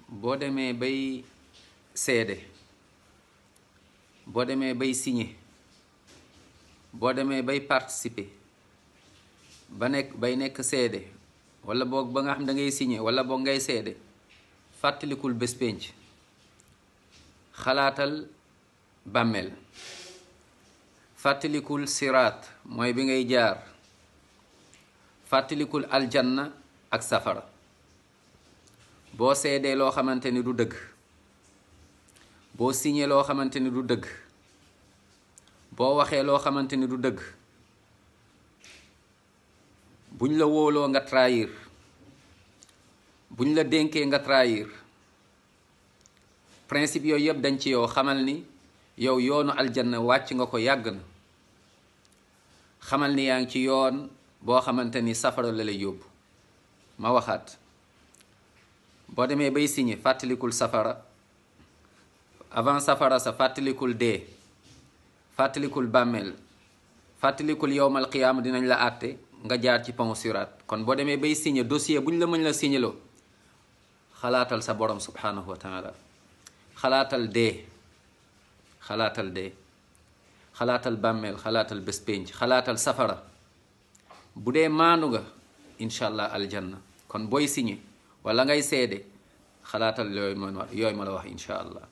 boo demee bay seede, boo demee bay signer, boo demee bay participer bay nekk seede wala boog ba nga xam da ngay signer wala boog ngay seede, fàttalikul bés pénc, xalaatal bàmmeel, fàttalikul siraat mooy bi ngay jaar, fàttalikul aljanna ak safara. boo seedee loo xamante ni du dëgg, boo signé loo xamante ni du dëgg, boo waxee loo xamante ni du dëgg, buñ la wóoloo nga trahir, buñ la dénkee nga trahir, principe yooyu yëpp dañ ci yow. xamal ni yow yoonu aljanna wàcc nga ko yàgg na. xamal ni yaa ngi ci yoon boo xamante ni safara la lay yóbbu. ma waxaat, boo demee bay signé fàttalikul safara, avant safara sa fàttalikul dee, fàttalikul bàmmeel, fàttalikul yowmal qiyaama dinañ la àtte nga jaar ci pont sirat. kon boo demee bay signé dossier buñ la mën la signéloo, xalaatal sa borom subhanahu wa taala, xalaatal dee, xalaatal dee, xalaatal bàmmeel, xalaatal bés pénc, xalaatal safara. bu dee maandu nga incha allah aljanna. kon booy signé wala ngay seede xalaatal yooyu ma la wax incha allah.